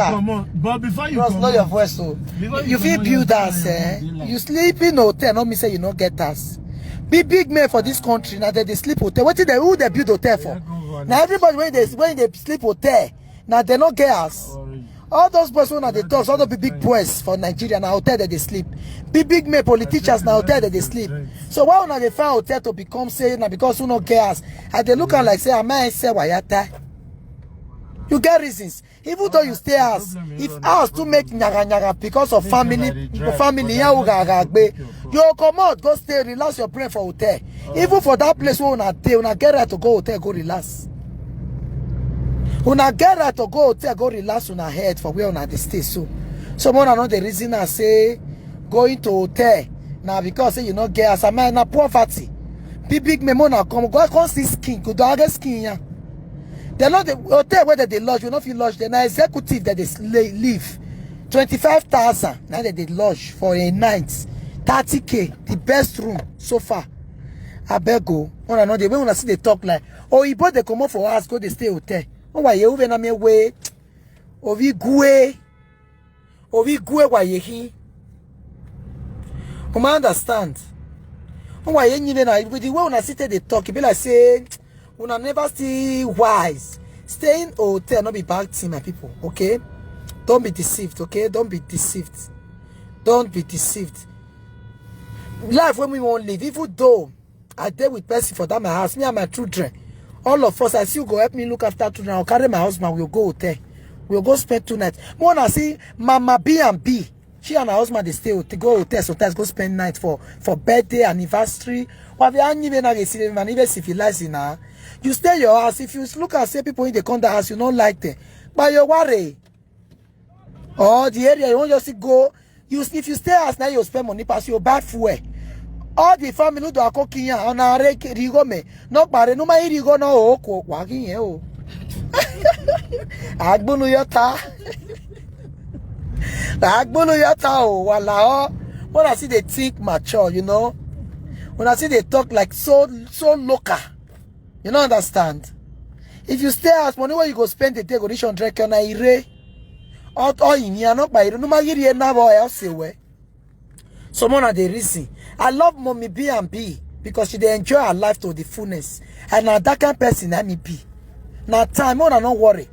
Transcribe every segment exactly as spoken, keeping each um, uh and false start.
Comot. But before you Bros, lower your comot, voice o. Before you You fit comot, build your house, eh? Dey like You sleep in hotel, no mean say you no get house. Be big man for this country, na dem dey sleep hotel. Wetin dem, who dem build hotel for? Yeah, go on. Na everybody wey dey, wey dey sleep hotel, na dem no get house. Sorry. All those boys wey una dey talk, all those big, big boys for Nigeria, na hotel dem dey sleep. Big, big men, politicians, na hotel dem dey sleep. So why una dey find hotel to become say na because who no get house? I dey look am like say, am I say wayata? You get reasons. Even though you stay house, if house too make nyaga nyaga because of family, family, ya uga aga gbe, you comot, go stay, relax your brain for hotel. Even for that place where una dey, una get right to go hotel, go relax. Una get right to go hotel, go relax una head for where una dey stay. So, so more na no the reason I say going to hotel na because say you no get as I mean na poverty. Big, big men, una come, go come see skin, go do get skin ya. They no the hotel where they dey lodge, you no fit lodge there. Na executive that they slay, live. Twenty-five thousand, na they dey lodge for a night. Thirty K, the best room so far. Abeg o, una no dey, when una see dey talk like, oyibo dey comot for house, go dey stay hotel. Owa ye uve na me we, ovi gue, ovi gue wa ye hi. Una understand? Owa ye nyi na, with the way una sit dey talk, e be like say una never see wise. Staying hotel no be bad thing, my people, okay? Don't be deceived, okay? Don't be deceived. Don't be deceived. Life when we won't live, even though I dey with person for that my house, me and my children, all of us, I still go help me look after children. I'll carry my husband, we'll go hotel. We'll go spend two nights. More I see Mama B and B. She and her husband, they stay hot-, go hotel sometimes, go spend night for, for birthday, anniversary. Wa be anyi be na ge sile man, even civilizing na. You stay your house. If you look and say people in the come that house, you don't like them. But you worry. Or the area you want just to go. You, if you stay house now, you spend money pass, you buy fuel. All the family do a cooking on a rigo me. No pare no my rigo no oko wagin ye o. Agbonu yota. Agbonu yota o wala o. When I see they think mature, you know. When I see they talk like so, so local. You don't understand. If you stay house, money where you go spend the day go reach hundred k na ire. All, all in here, not by no matter here now or else away. Someone at the reason. I love mommy B and B because she dey enjoy her life to the fullness. And now that kind of person let me be. Now time, more no worry.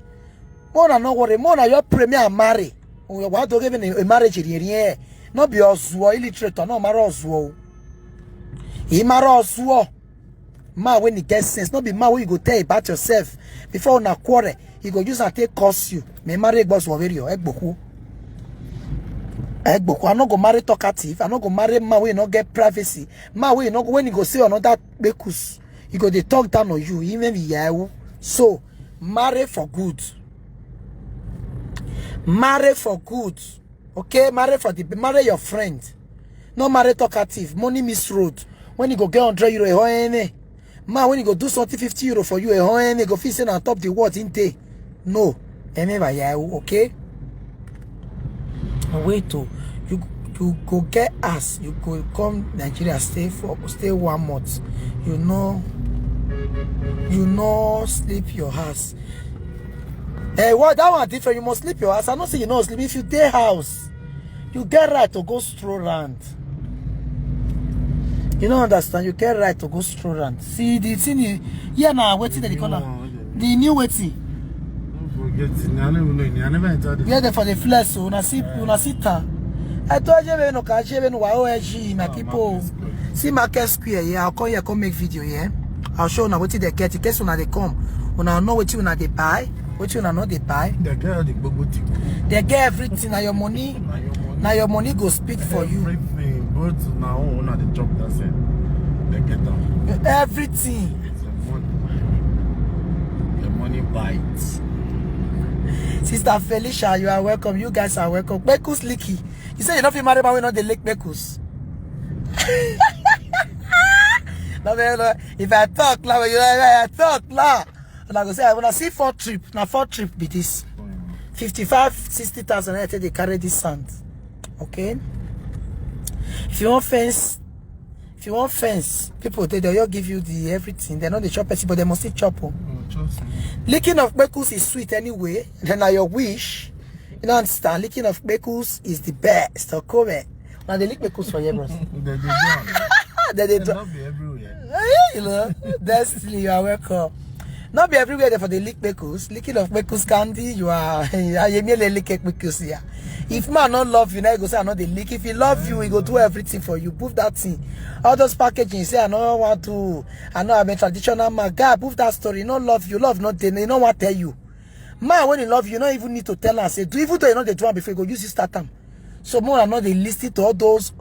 More no worry. More na your premier and marry. Why do give a marriage in here? Not be ozuo, illiterate, no maro ozuo. He maro ozuo. Man when he get sense, not be man when you go tell about yourself. Before una quarrel, he go use and take curse you. Me marry boss over you, egboku. Egboku, I no go marry talkative. I no go marry man wey no get privacy. Man wey no go, when he go say another bekus, he go dey talk down on you. He may be yahoo. So, marry for good. Marry for good. Okay, marry for the, marry your friend. No marry talkative. Money miss road. When you go get hundred euro, eh, oh, eh, eh. Man, when you go do something fifty euro for you, eh, oh, eh, eh, go feel say na top the world in day. No. Eh, eh, ba, yeah, okay. Wait, oh, you, you go get ass. You go come Nigeria, stay for, stay one month. You know, you know, sleep your ass. Eh, what, that one different. You must sleep your ass. I no say you no sleep. If you dey house, you get right to go stroll around. You no understand. You get right to go stroll around. See the thing. You, yeah, now wetin dem dey call am? The new wetin? Don't forget it. I don't even know. I never entered this. Where they for the flesh? So una see, una see town. I told you, no, can't you, no, why O S G, my people. See Market Square. Yeah, I'll come here, come make video. Yeah, I'll show una wetin they get. In case una dey come, una know wetin una dey buy, wetin una no dey buy. They get all the gbogbo thing. They get everything. Na your money. Na your money. Na your money go speak for you. Everything. Both na own una dey chop that same. They get am. Everything. It's a money. Your money bites. Sister Felicia, you are welcome. You guys are welcome. Bekus Licky. You say you no fit marry man wey no dey lick bekus. No, no, no. If I talk now, you know, if I talk now, and I go say, I wanna see four trip. Now four trip be this. Fifty-five, sixty thousand, I take they carry this sand. Okay? If you want fence, if you want fence, people, they, they all give you the everything. They know they chop person, but they must still chop. Oh. Oh, trust me. Licking of bekus is sweet anyway. Then na your wish. You don't understand. Licking of kpekus is the best. So come here. Now they lick kpekus for you, bros. They dey do am. Then they Dem do. no be everywhere. Eh, you know, Destiny, you are welcome. Not be everywhere there for the lick kpekus. Licking of kpekus candy, you are. Ayemiele lick kpekus here. If man not love you, now you go say I know the lick. If he love you, he go do everything for you. Move that thing. All those packaging, say I know want to. I know I'm a traditional man. Guy, move that story. No love you, love not then. You know what tell you. Man, when he love you, you don't even need to tell am say do, even though you know they do am before, you go use it start am. So more I know they listen to all those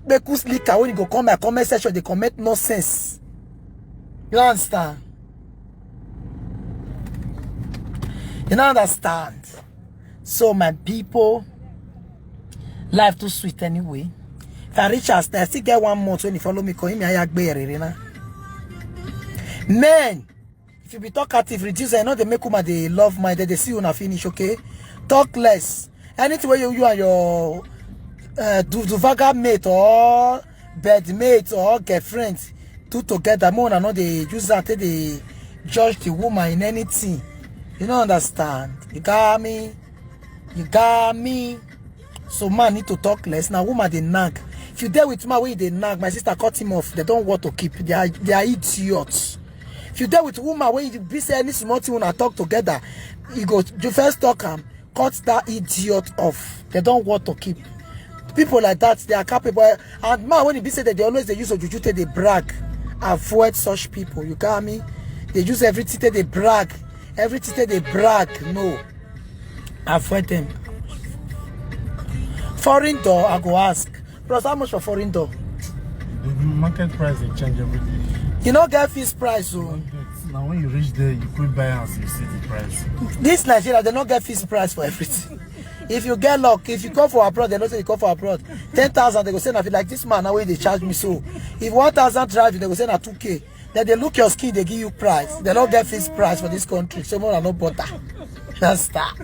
kpekus licker when you go come my comment section, they comment nonsense. You don't understand? You don't understand? So my people, life too sweet anyway. If I reach as I still get one month when you follow me, call me Ayagbe Erere na. Men, if you be talkative, reduce. I know they make woman they love mind, they see una finish, okay? Talk less. Anything where you, you and your uh, do, do vaga mate or bed mate or girlfriend do together, more I know they use that till they judge the woman in anything. You don't understand. You got me? You got me? So man need to talk less. Now woman they nag. If you deal with man where they nag, my sister cut him off. They don't want to keep. They are they are idiots. If you deal with woman where you be say any small thing when I talk together, you go you first talk am, cut that idiot off. They don't want to keep. People like that, they are capable. And man, when you be say that they always they use ojuju take they brag. Avoid such people. You got me? They use everything take they brag. Everything take they brag. No. Avoid them. Foreign door, I go ask. Bros, how much for foreign door? The market price dey change every day. You no get fixed price, so Now when you reach there, you could buy house, you see the price. This Nigeria, they no get fixed price for everything. If you get luck, if you come for abroad, they don't say you come for abroad. Ten thousand, they go say nothing like this man now where they charge me so. If one thousand drive, they go say na two K. Then they look your skin, they give you price. They don't get fixed price for this country. So more no butter. That's that.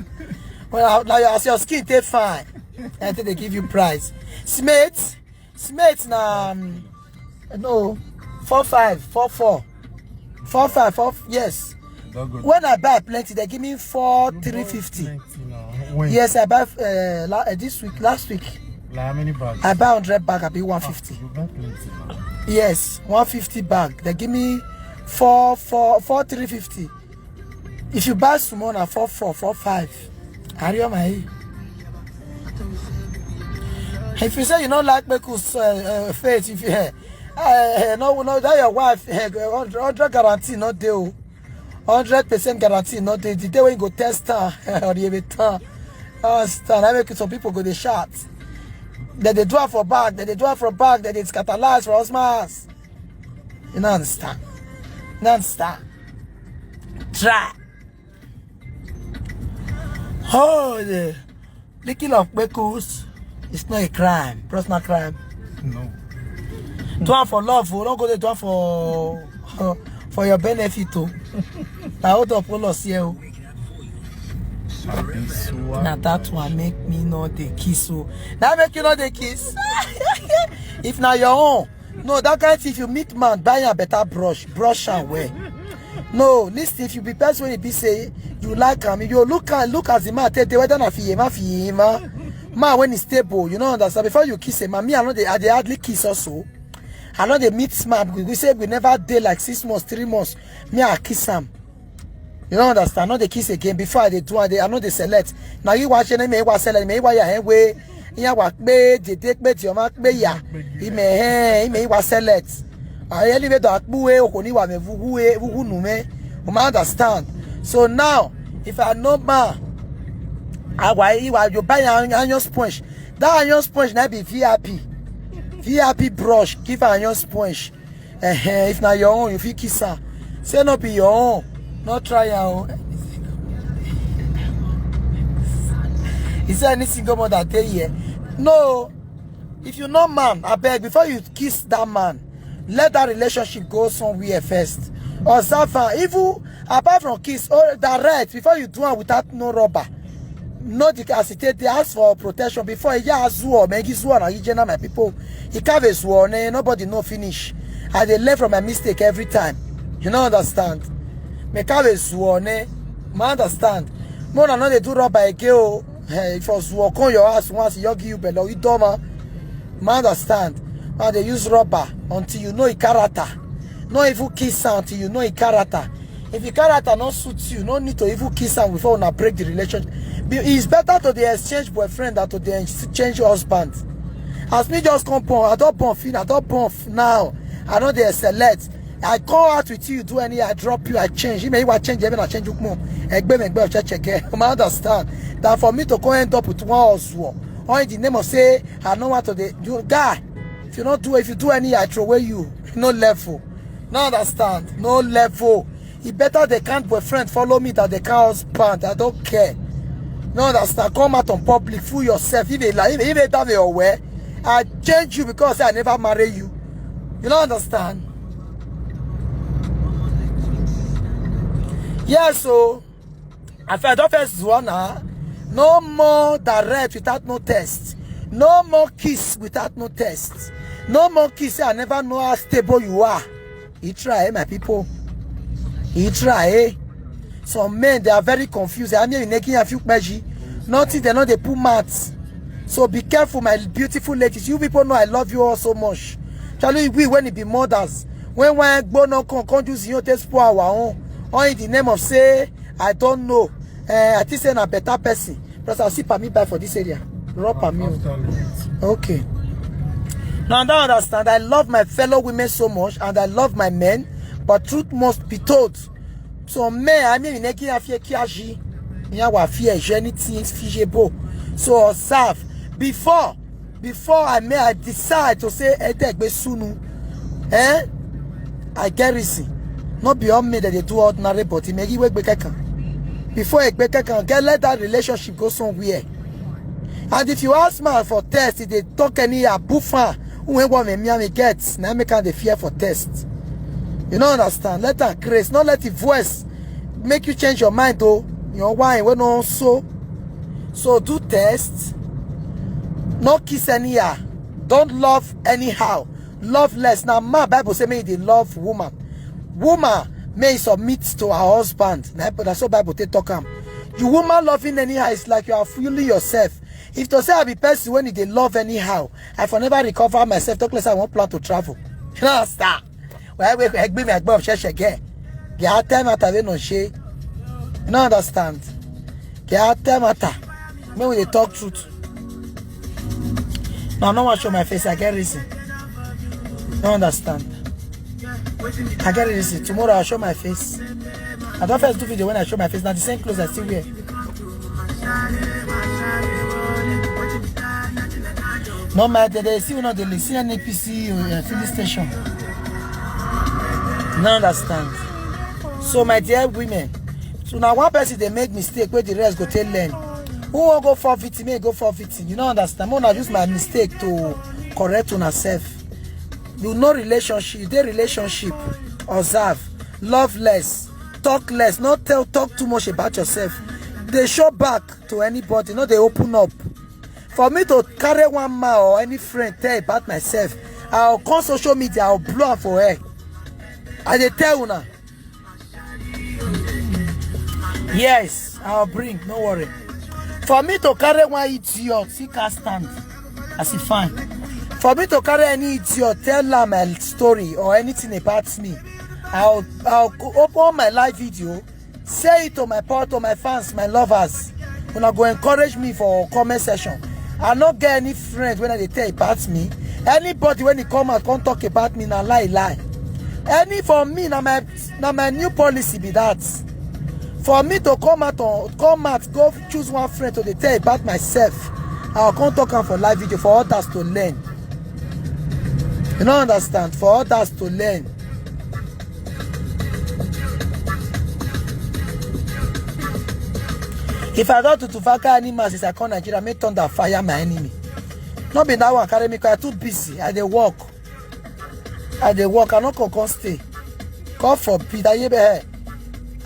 Well, now as your skin take fine, and they give you price. Smith, Smith na um, no four five, four four, four five, four yes. Don't go. When I buy plenty, they give me four three fifty. Plenty now. When? Yes, I buy uh, la- uh, this week, last week. Like how many bags? I buy hundred bag, I be one fifty. You buy plenty now. Yes, one fifty bag. They give me four, four, four three fifty. If you buy small, na four four, four five. Are you my? If you say you don't like make us uh, uh, faith, if you uh, uh, no no that your wife uh, hundred guarantee not due, hundred percent guarantee not due. The day when you go test her or you be turn, understand? I make some people go the shot. That they do it for back, that they do it for back, that they scandalize for us mass. You don't understand? You don't understand? Try. Oh, the licking of kpekus is not a crime, personal crime. No. Do am for love, oh, don't go there, do am for for your benefit, oh. Now hold up, hold us here, oh. Sabi sua. Now that one make me not the kiss, oh. That make you not the kiss. If now your own, no, that kind thing, if you meet man, buy a better brush, brush am well. No, listen, if you be person when he be say you like him, you look and look as the man take the weather na fiye ma fiye ma. Man when he stable, you know understand. Before you kiss a man, me I know they I they hardly kiss also. I know they meet smart. We, we say we never dey like six months, three months. Me I kiss him. You don't understand. I know they kiss again. Before I dey do, I dey I know they select. Now you watch any me wa select me wa ya way. Ya wa pe dede pe ti o ma pe ya. Ime he ime wa select. I anyway do akpu e o ko ni wa me vuhu e vuhu nu me. You ma understand. So now, if I know man, I wa you buy an iron sponge. That iron sponge na be V I P. V I P brush, give her iron sponge. Uh-huh. If na your own, you fit kiss her. Say no be your own. No try her own. He said any single mother dey here. No. If you know man, I beg before you kiss that man, let that relationship go somewhere first. Observe her. Even apart from kiss, oh direct before you do am without no rubber. No the as it take dey ask for protection before e ya zuo me gi zuo na ije na my people. He carve zuo ne nobody know finish. I dey learn from my mistake every time. You no understand. Me carve zuo ne. Ma understand. Mo na no dey do rubber again o. Hey, if ozuo come your house once, he just give you belle, you dumb, man. Man understand. Man, they use rubber until you know e character. No even kiss am until you know e character. If e character no suit you, no need to even kiss am before una break the relationship. Be- It's better to dey exchange boyfriend than to dey exchange husband. As me just come born, I don born finish, I don born f- now. I no dey select. I come out with you, you do any, I drop you, I change. If I change, even I change Ukmo. Egbe me, egbe, check, check, eh. Una understand that for me to come end up with one ozuo, all in the name of say, I no want to dey, you guy, if you no do, if you do any, I throw away you. No level. No understand. No level. E better they can't boyfriend follow me than they can't husband. I don't care. No understand. Come out on public, fool yourself. If they lie, if they tell me aware, I change you because I never marry you. You don't understand. Yes, so I feel the first one. Ah, no more direct without no test. No more kiss without no test. No more kiss. I never know how stable you are. He try, eh, my people. He try, eh? Some men, they are very confused. I mean, making a few peji. Nothing, they know they put mats. So be careful, my beautiful ladies. You people know I love you all so much. Charlie, we when it be mothers, when one go no come, come use your test for our own. All in the name of say, I don't know. Eh, I think say na better person. Plus, I'll see permit buy for this area. Rob permit. Okay. Now, I don't understand. I love my fellow women so much, and I love my men, but truth must be told. So, men, I mean, neki afie kiaji, nyawa afie anything feasible. So, observe before, before I may I decide to say, "Edegbe sunu." Eh? I get reason. Not be all men that they do ordinary, but it may give way kekan. Before I kekan, get let that relationship go somewhere. And if you ask man for test, if they talk any abufa, who ain't want me, me get, now me can they fear for test. You don't understand. Let her grace, not let the voice make you change your mind though. You know why? We no so. So do test. No kiss anyhow. Don't love anyhow. Love less. Now, my Bible say me they love woman. Woman may submit to her husband. Na, that's what Bible take talk am. You woman loving anyhow, it's like you are fooling yourself. If to say I be person when they love anyhow, I for never recover myself. Talk less, I won't plan to travel. You know, star. Well, we, we, we, we, we, share, share, get. Get time out of it, no share. You don't understand. Get time out. Me, we dey talk truth. Now, no one show my face. I get reason. No understand. I get reason. Tomorrow, I'll show my face. I don't first do video when I show my face. Now, the same clothes I still wear. No matter, they see you know they see N P C uh, filling station. No understand. So my dear women, so now one person they make mistake where the rest go take learn. Who won't go for victim? May go for victim. You don't understand. When I use my mistake to correct on herself. You know relationship, they relationship, observe, love less, talk less, not tell talk too much about yourself. They show back to anybody, no, they open up. For me to carry one man or any friend tell about myself, I'll call social media, I'll blow up for her. I dey tell una. Yes, I'll bring, no worry. For me to carry one idiot, see can stand. I see fine. For me to carry any idiot, tell her my story or anything about me, I'll I'll go open my live video, say it to my power, to my fans, my lovers. Una go encourage me for comment section. I no get any friend when they tell about me. Anybody when he come out come talk about me na lie lie. Any for me na my na my new policy be that. For me to come out on come out go choose one friend to dey tell about myself. I come talk am for live video for others to learn. You no understand, for others to learn. If I don to tufaka animals since I come Nigeria, make thunder fire my enemy. No be that one carry me, 'cause I too busy. I dey work. I dey work. I no come come stay. God forbid. I, eh,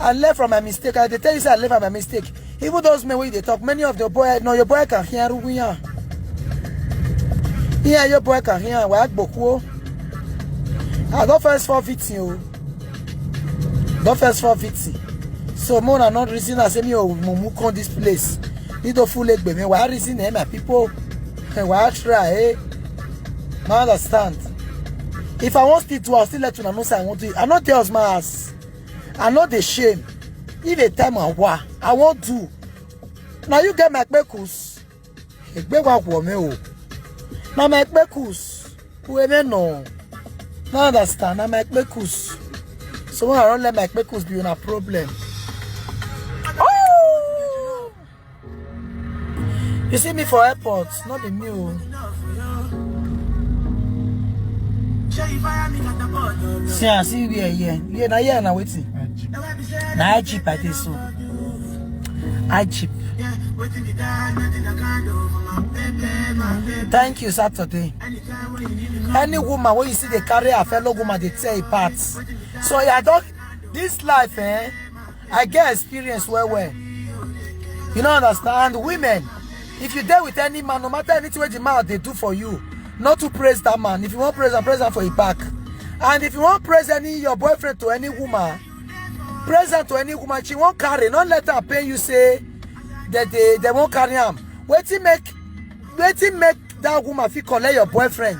I left from my mistake. I dey tell you say I left from my mistake. Even those men wey dey talk, many of the boy, no, your boy can hear Rugunya. Yeah, your boy can hear. Why Gbokwo? I don first for fitting you. Don first for fitting. So more than not reason I say me oh mumu come this place. Nido full egbe me. Why reason, eh, my people? Eh, why try, eh? No understand. If I want still do, I'll still let una know say I want to. I no tell us my ass. I no dey shame. If a time I wa, I won't do. Now you get my kpekus. Egbe wa wo me o. Na my kpekus. Who me no? No understand. Na my kpekus. So when I don't let my kpekus be una problem. Oh! You see me for airport, not be me o. See, I see we are here. Yeah, now here, now waiting. Now I cheap, I think so. I cheap. Thank you, Saturday. Any woman when you see they carry a fellow woman, they tear it apart. So yeah, I don't, this life, eh? I get experience well well. You know, understand? Women, if you deal with any man, no matter anything wey the man they do for you, not to praise that man. If you want praise am, praise am for your back. And if you want praise any your boyfriend to any woman, praise am to any woman. She won't carry. Not let her pay you say that they, they won't carry am. Wetin make, wetin make that woman fit collect your boyfriend?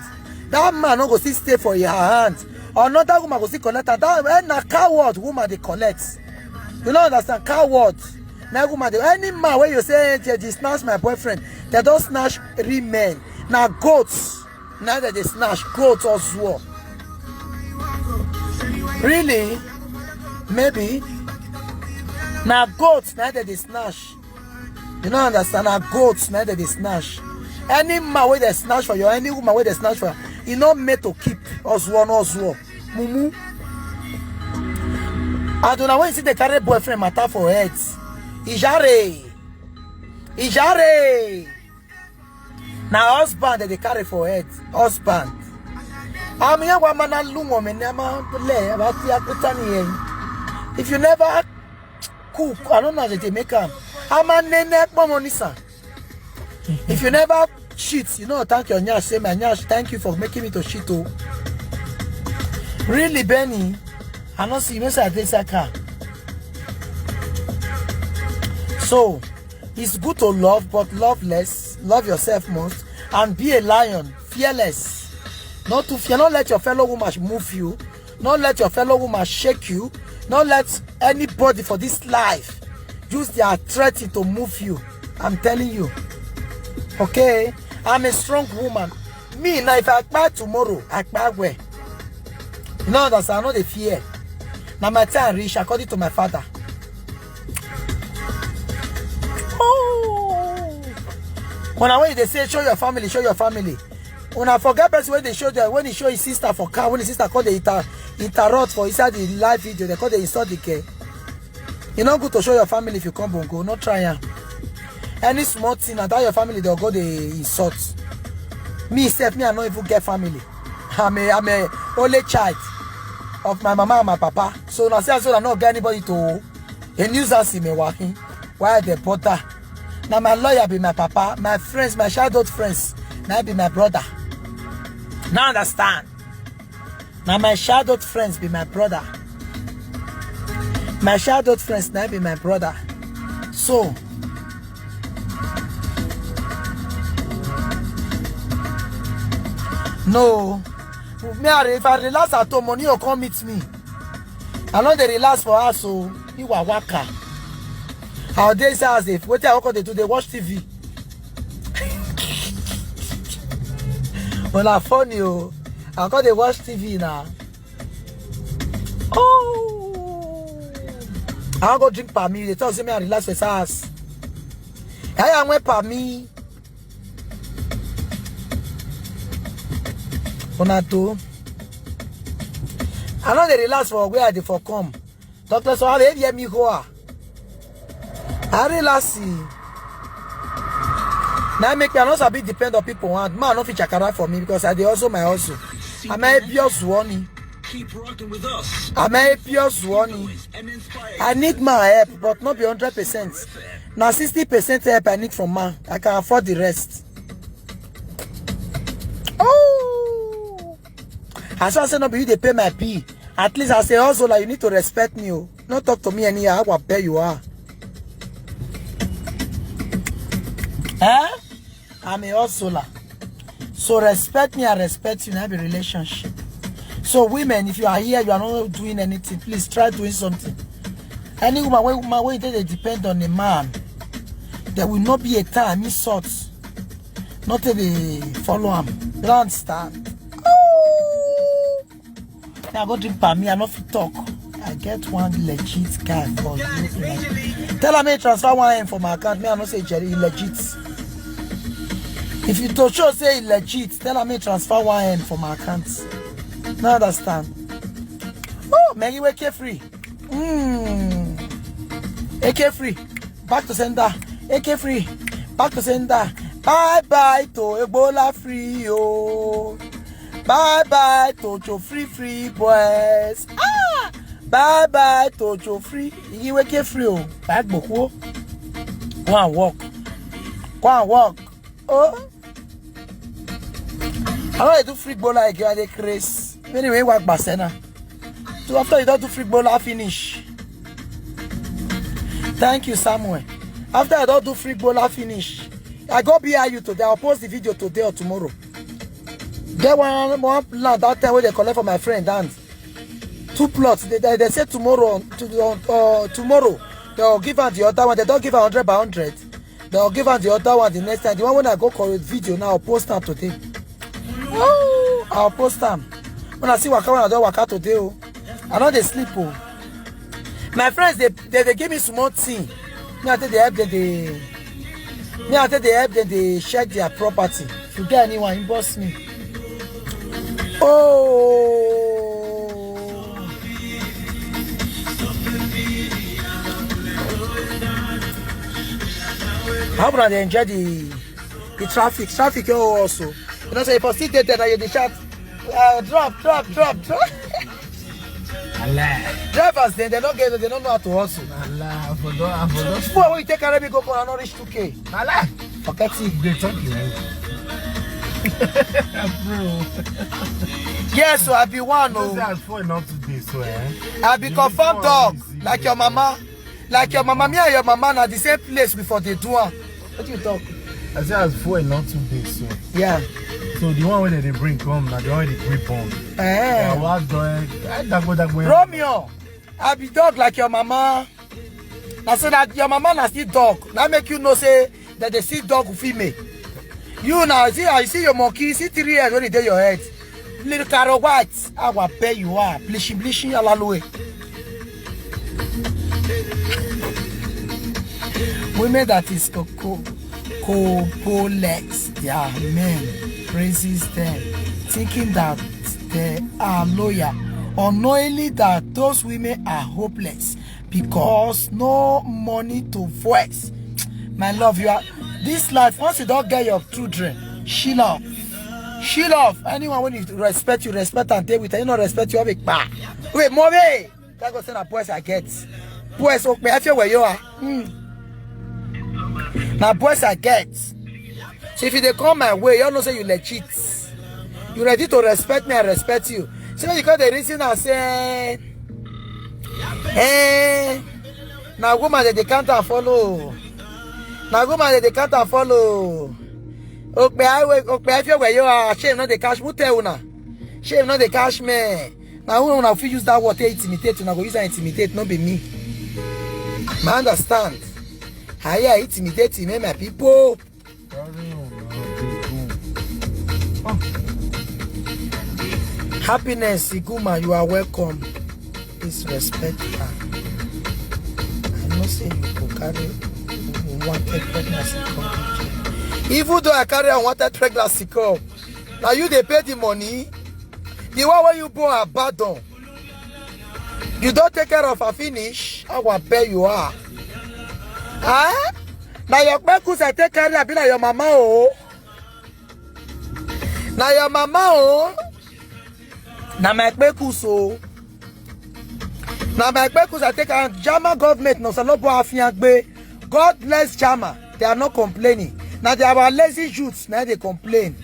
That man no go still stay for your hand. Another woman go still collect am. That, eh, na coward woman dey collect. You no understand? Coward. Na woman dey, any man wey you say, "Eh, they snatch my boyfriend," they don't snatch real men. Na goats. Now that they snatch goats or swore. Really? Maybe. Na goats now that they snatch. You no understand? Na goats now that they snatch. Any man wey they snatch for you, any woman wey they snatch for you, e no made to keep. Oswon, Oswon. Mumu. And una when you see they carry boyfriend matter for head. Ijare. Ijare. Na husband that they carry for head. Husband. Ami ya wa mana lungo me ne ma le ba ti akuta ni yen. If you never cook, I don't know how they make am. Ama nene pomo nisa. If you never cheat, you know, thank your nyash, say, "My nyash, thank you for making me to cheat." Oh, really, Benny? I don't see you inside this car. So, it's good to love, but love less. Love yourself most, and be a lion, fearless. Not to fear. Not let your fellow woman move you. Not let your fellow woman shake you. Not let anybody for this life use their threat to move you. I'm telling you. Okay? I'm a strong woman. Me, now, if I cry tomorrow, I cry where? You know that I know the fear. Now my time reach according to my father. Oh. When I, when they say, "Show your family, show your family." When I forget person when they show them, when he show his sister for car, when his sister call the inter, interrupt for inside the live video, they call the insult the girl. You no good to show your family if you come bongo, no try am. Any small thing, na that your family they go dey insult. Me sef, me I no even get family. I'm a, I'm a only child of my mama and my papa. So na say, so I no get anybody to a nuisance in me wahi. Why they bother? Now my lawyer be my papa, my friends, my childhood friends, now be my brother. Now understand. Now my childhood friends be my brother. My childhood friends now be my brother. So no, me I, if I relax at home, money will come meet me. I know they relax for us, so you are waka. How they say as if what I walk on they do, they watch T V. Well, I funny, oh. I got they watch T V now. Oh, I go drink palm. They tell me I relax for house. I am where palm. Una do. I know they relax for where they for come. Doctor, so how they hear me go? I relax. Now make me, I no sabi depend on people. And man, no fit chakara for me because I dey also my also. Am I pure one? Keep rocking with us. Am I pure one? I need my help, but not be hundred percent. Now sixty percent help I need from man. I can afford the rest. Oh, as I say, no be you they pay my P. At least I say also like you need to respect me. Oh. No talk to me anyhow. How bad you are. Eh? I'm a hustler. So respect me, I respect you, and have a relationship. So women, if you are here, you are not doing anything, please try doing something. Any woman, when woman, when they depend on a man, there will not be a time he sort. Not that they follow him. You don't understand? Oh! Now go drink palm. Me, I no fit talk. I get one legit guy for you. Tell him me transfer one M for my account. Me, I no say Jerry legit. If you to show say he legit, tell him me transfer one M for my account. No understand. Oh, Maggie, wake you free. Mm. A K free. Back to sender. A K free. Back to sender. Bye bye to Ebola free. Oh. Bye bye to Joe free free boys. Ah! Bye bye to Joe free. Iyiweke free o. Bad boko. Go and work. Go and work. Oh. I don't do free bola again. I dey craze. Anyway, work Barcelona. So after you don't do free bola finish. Thank you, Samuel. After I don't do free bola finish, I go B I U today. I'll post the video today or tomorrow. Get one one plan that time where they collect for my friend and two plots. They, they, they say tomorrow to the, uh, tomorrow they'll give her the other one. They don't give her hundred by hundred. They'll give her the other one the next time. The one when I go call video now, I'll post am today. Oh, I'll post am. When I see waka, when I don't waka today, oh, I don't dey sleep, oh. My friends, they, they, they give me small thing. Me, I take the help them, they, me, I take the help them, they check their property. If you get anyone, inbox me. Oh. How about they enjoy the the traffic? Traffic here also. You know, say if I see there, then you dey shout, uh, drop, drop, drop, drop. Allah. Drivers, they, they don't get, they don't know how to hustle. Allah, I forgot, I forgot. Before we take Arabic go, I not reach two K. Allah. Forget it. They talk you. Bro. Yes, so I be one. Those Oh, are four not today, so eh. I be You confirm need dog one like your mama. Like your mama, me and your mama na the same place before they do am. What you talk? I say as four not two days, so. Yeah. So the one wey dem dey bring come na the one wey dey grip on. Eh. Awa joy. Eh, dagbo dagbo. Romeo, I be dog like your mama. Na say that your mama na still dog. Na make you know say that they see dog female. You now see, I see your monkey, see three years when e dey your head. Little carrot white, how I bet you are. Blishing, blishing, alaloe. Women that is co-, co-, copolex their men, praises them, thinking that they are loyal, unknowingly that those women are hopeless because no money to voice. My love, you are this life. Once you don't get your children, she love, she love. Anyone when you respect, you respect and deal with. You not respect, you have a bar. Wait, mommy. That go say na boys I get. Boys, okay, I feel where you are. Hmm. Now boys I get. So if you dey come my way, you know say you legit. You ready to respect me, I respect you. So you call the reason I say, eh, now woman that they can't follow. Now woman that they can't follow. Okay, I will, okay, I feel where you are. Shame not the cash. Who tell una? Shame not the cash, man. Now who una fit use that word to intimidate? Una go use and intimidate, not be me. I understand. I hear intimidate me, my people. Happiness, Iguma, you are welcome. Please respect her. I know say you go carry unwanted pregnancy come. Even though I carry unwanted pregnancy come, now you dey pay the money. The one where you born abandon. You don't take care of her finish. How I bet you are. Huh? Now your kpekus I take care of, be like your mama, oh. Now your mama, oh. Now my kpekus, oh. Now my kpekus I take, and Jama government no salobo afiangbe. God bless Jama. They are not complaining. Now they are our lazy youths. Now they complain.